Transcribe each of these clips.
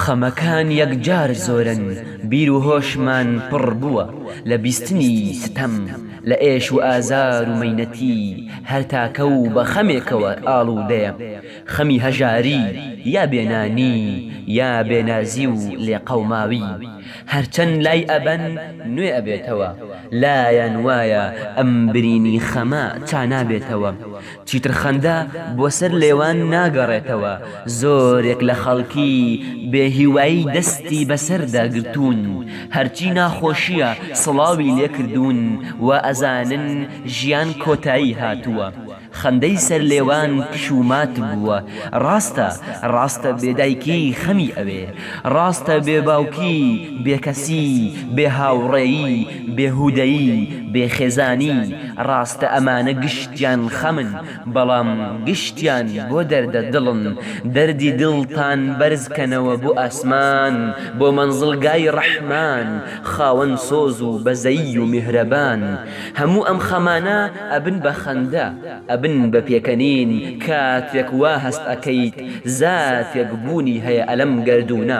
خەمەکان یەکجار زۆرن، بیر و هۆشمان پڕ بووە لە بیستنی ستەم، لە ئێش و ئازار و مەینەتی، هەر تاکە و بە خەمێکەوە ئاڵوودەیە، خەمی هەژاری، یا بێ نانی، یا بێ نازی و لێقەوماوی، هەرچەند لای ئەبەن نوێ ئەبێتەوە، لایان وایە ئەم برینی خەمە چا نابێتەوە، چیتر خەندە بۆ سەر لێوان ناگەڕێتەوە، زۆرێک لە خەڵکی بێ هیوایی دەستی بەسەردا گرتوون، هەرچی ناخۆشییە سڵاوی لێکردوون، وا ئەزانن ژیان کۆتایی هاتووە. خەندەی سەر لێوان کش و مات بووە. ڕاستە، ڕاستە بێ دایکی خەمی ئەوێ. ڕاستە بێ باوکی، بێ کەسی، بێ هاوڕێیی، بێ هوودەیی، بێ خێزانی، ڕاستە ئەمانە گشتیان خەمن، بەڵام گشتیان بۆ دەردە دڵن. دەردی دڵتان بەرز کەنەوە بۆ ئاسمان، بۆ مەنزڵگای ڕەحمان، خاوەن سۆز و بەزەیی و میهرەبان. هەموو ئەم خەمانە ئەبن بە خەندە، ئەبن بە پێکەنین، کاتێک وا هەست ئەکەیت زاتێک بوونی هەیە ئەلەم گەردوونە،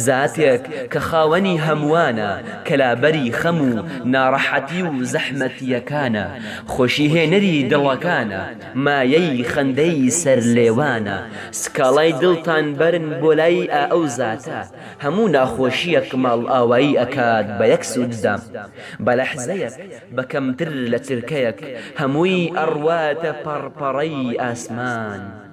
زاتێک کە خاوەنی هەمووانە، کەلابەری خەم و ناڕەحەتی و زەحمەتییەکانە، خۆشیهێنەری دڵەکانە، مایەی خەندەی سەر لێوانە، سکاڵای دڵتان بەرن بۆ لای ئەو زاتە، هەموو ناخۆشییەک ماڵئاوایی ئەکات بە یەک سوجدە، بە لەحزەیەک، بە کەمتر لە چرکەیەک، هەمووی ئەڕواتە پەڕپەڕەی ئاسمان.